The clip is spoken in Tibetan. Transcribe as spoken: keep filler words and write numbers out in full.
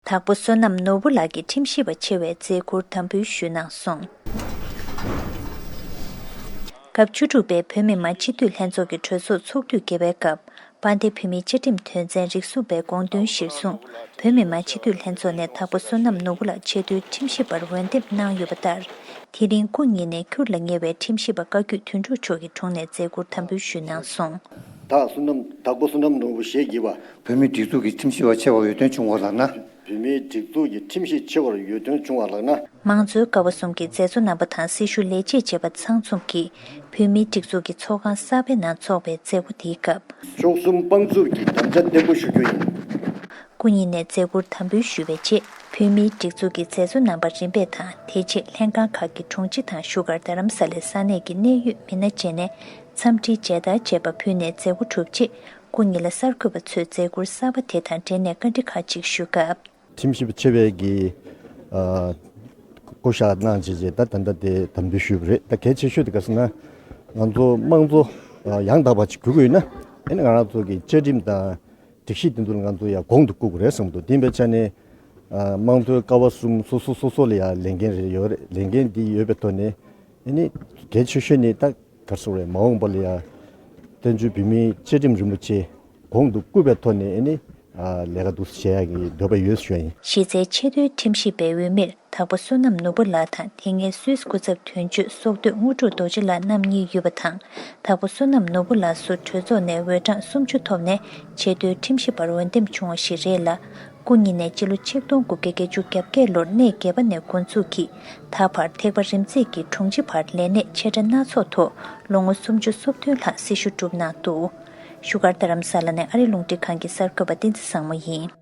དྭགས་པོ་བསོད་ནམས་ནོར་བུ་ལགས་ཀྱིས་ཁྲིམས་ཞིབ་པ་ཆེ་བའི་མཛད་ཁུར་དམ་འབུལ་ཞུས་གནང་སོང་། སྐབས་བཅུ་དྲུག་པའི་བོད་མི་མང་སྤྱི་འཐུས་ལྷན་ཚོགས་ཀྱི་གྲོས་ཚོགས་ཚོགས་དུས་བརྒྱད་པའི་སྐབས། དཔལ་ལྡན་བོད་མིའི་བཅའ་ཁྲིམས་དོན་ཚན་རིགས་གསུམ་པའི་དགོངས་དོན་གཞིར་བཟུང་། བོད་མི་མང་སྤྱི་འཐུས་ལྷན་ཚོགས་ནས་དྭགས་པོ་བསོད་ནམས་ནོར་བུ་ལགས་ཆེས་མཐོའི་ཁྲིམས་ཞིབ་པར་འོས་འདེམས་གནང་ཡོད་པ་ལྟར། དེ་རིང་སྐུ་ཉིད་ནས་འཁྱུར་ལ་ཉེ་བའི་ཁྲིམས་ཞིབ་པ་བཀའ་བརྒྱུད་དོན་གྲུབ་མཆོག་གི་དྲུང་ནས་མཛད་ཁུར་དམ་འབུལ་ཞུས་གནང་སོང་། དྭགས་བསོད་ནམས། དྭགས་པོ་བསོད་ནམས་ནོར་བུ་ཞེས་བགྱི་བ། བོད་མིའི་སྒྲིག་འཛུགས་ཀྱི་ཁྲིམས་ཞིབ་པ་ཆེ་བར་འོས་ཐོན་བྱུང་བ་ལགས་ན། བོད་མིའི་སྒྲིག་འཛུགས་ཀྱི་ཁྲིམས་ཞིབ་ཆེ་བར་འོས་ཐོན་བྱུང་བ་ལགས་ན། དམངས་གཙོའི་ཀ་བ་གསུམ་གྱི་མཛད་གཙོ་རྣམ་པ་དང་སྲི་ཞུ་ལས་བྱེད་བཅས་པ་ཚང་འཛོམས་ཀྱིས་བོད་མིའི་སྒྲིག་འཛུགས་ཀྱི་ཚོགས་ཁང་གསར་པའི་ནང་འཚོགས་པའི་མཛད་སྒོ་དེའི་སྐབས། མཆོག་གསུམ་དཔང་བཙུགས་ཀྱི་དམ་བཅའ་བརྟན་པོ་ཞུ་རྒྱུ་ཡིན། སྐུ་ཉིད་ནས་མཛད་ཁུར་དམ་འབུལ་ཞུས་པའི་རྗེས། བོད་མིའི་སྒྲིག་འཛུགས་ཀྱི་མཛད་གཙོ་རྣམ་པ་རིམ་པས་དང་དེ་རྗེས་ལྷན་ཁང་ཁག་གི་དྲུང་ཆེ་དང་བཞུགས་སྒར་རྡ་རམ་ས་ལའི་ས་གནས་ཀྱི་གནད་ཡོད་མི་སྣ་བཅས་ནས་འཚམས་འདྲིའི་མཇལ་དར་བཅས་པ་ཕུལ་ནས་མཛད་སྒོ་གྲུབ་རྗེས། སྐུ་ཉིད་ལ་གསར་འགོད་པ་ཚོས་མཛད་ཁུར་གསར་པ་དེ་དང་འབྲེལ་ནས་བཀའ་འདྲི་ཁག་ཅིག་ཞུས་སྐབས། ཁྲིམས་ཞིབ་པ་ཆེ་བའི་གི་ཨ་བསྐོ་བཞག་གནང་བྱས་རྗེས་ད་ད་ལྟ་དེ་དམ་འབུལ་ཞུས་པ་རེད། ད་གལ་ཆེ་ཤོས་དེ་ག་ཟེར་ན། ང་ཚོ་དམངས་གཙོ་ཨ་ཡང་དག་པ་ཅིག་དགོས་ཀྱི་ཡོད་ན། ཨ་ནི་ང་རང་ཚོ་གི་བཅའ་ཁྲིམས་དང་། སྒྲིག་གཞི་དེ་ཚོ་ལ་ང་ཚོ་ཡང་གོང་དུ་བཀུར་དགོས་རེད་བསམ་འདུག་དེ་ཡིན་པའི་ཆ་ནས་ཨ་དམངས་གཙོའི་ཀ་བ་གསུམ་སོ་སོ་སོ་སོ་ལ་ཡང་ལས་འགན་རེ་ཡོད་རེད། ལས་འགན་འདི་ཡོད་པའི་ཐོག་ནས་ཨ་ནི་གལ་ཆེ་ཤོས་ནི་ད་ག་རེ་ཟེར་དགོས་རེད། མ་འོངས་པ་ལ་ཡང་བཙན་བྱོལ་བོད་མིའི་བཅའ་ཁྲིམས་རིན་པོ་ཆེ་གོང་དུ་བཀུར་བའི་ཐོག་ནས་ཨ་ནི་ཨ་ལས་ཀ་འདུག་སེ་བྱེད་ཡག་གི་འདོད་པ་ཡོད་ཞུ་ཡ་ཡིན། གཞི་རྩའི་ཆེས་མཐོའི་ཁྲིམས་ཞིབ་པའི་འོས་མིར། དྭགས་པོ་བསོད་ནམས་ནོར་བུ་ལགས་དང་དེ་སྔའི་སུད་སི་སྐུ་ཚབ་དོན་གཅོད་སོག་སྡོད་དངོས་གྲུབ་རྡོ་རྗེ་ལགས་རྣམ་གཉིས་ཡོད་པ་དང་། དྭགས་པོ་བསོད་ནམས་ནོར་བུ་ལགས་སུ་གྲོས་ཚོགས་ནས་འོས་གྲངས་སུམ་ཅུ་ཐོབ་ནས་ཆེས་མཐོའི་ཁྲིམས་ཞིབ་པར་འོས་འདེམས་བྱུང་བ་ཞིག་རེད་ལ། སྐུ་ཉིད་ནས་སྤྱི་ལོ་ཆིག་སྟོང་དགུ་བརྒྱ་བརྒྱད་ཅུ་གྱ་བརྒྱད་ལོར་གནས་བརྒྱད་པ་ནས་འགོ་འཛུགས་ཀྱིས་ད་བར་ཐེག་པ་རིམ་འཛེགས་ཀྱི་དྲུང་ཆེ་བར་ལས་གནས་ཆེ་ཕྲ་སྣ་ཚོགས་ཐོག་ལོ་ངོ་སུམ་ཅུ་སོ་བདུན་ལྷག་སྲི་ཞུ་བསྒྲུབས་གནང་འདུག་བཞུགས་སྒར་རྡ་རམ་ས་ལ་ནས་ཨ་རི་རླུང་འཕྲིན་ཁང་གི་གསར་འགོད་པ་བསྟན་འཛིན་བཟང་མོ་ཡིན།